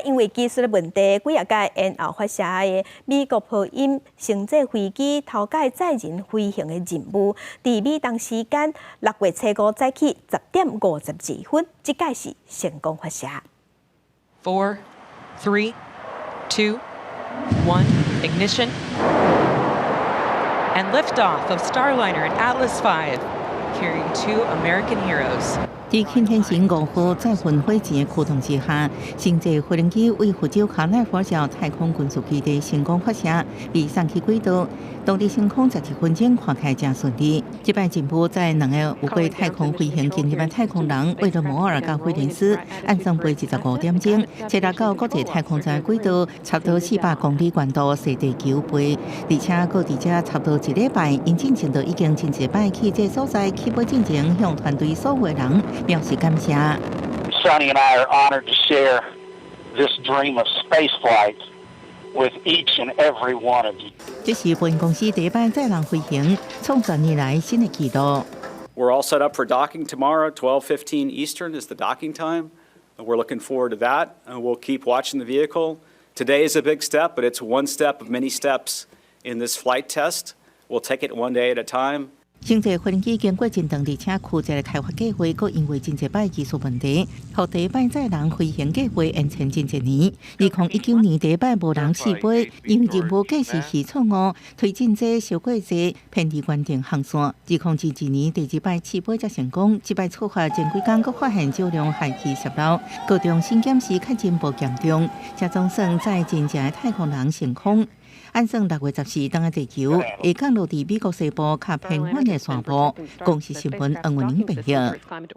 因為技術的問題，幾仔擺延後發射的美國波音星際飛機頭擺載人飛行的任務，佇美東時間6月初五早起10點52分，這擺是成功發射。 Four, three, two, one, ignition, and liftoff of Starliner and Atlas V, carrying two American heroes. 佇天神5號載運火箭的驅動之下，星際飛行機為佛州卡納維爾太空軍事基地成功發射，被送去軌道。獨立升空11分鐘，看起來誠順利。這擺任務載兩個有過太空飛行經驗的太空人，威爾摩爾佮惠蓮斯，按算飛25點鐘，切落到國際太空站軌道，差不多400公里懸度，踅地球飛，而且閣佇遮差不多一禮拜，𪜶進前就已經真濟擺去這所在起飛進前，向團隊所有的人表示感謝。 Suni and I are honored to share this dream of space flight with each and every one of you. 這是波音公司第一擺載人飛行，創10年來新的紀錄。 We're all set up for docking tomorrow, 12:15 Eastern is the docking time. We're looking forward to that. We'll keep watching the vehicle. Today is a big step, but it's one step of many steps in this flight test. We'll take it one day at a time. 星際飛行機經過真長而且曲折的開發計劃，閣因為真濟擺技術問題，予第一擺載人飛行計劃延遲真濟年。2019年第一擺無人試飛，因為任務計時器錯誤，推進劑燒過濟，偏離原定航線。2022年第二擺試飛才成功，這擺觸發前幾工閣發現少量氦氣洩漏，閣重新檢視確認無嚴重，才總算載真正的太空人升空。按算6月14轉來地球，會降落佇美國西部較偏遠的山坡。公視新聞黃文玲報導。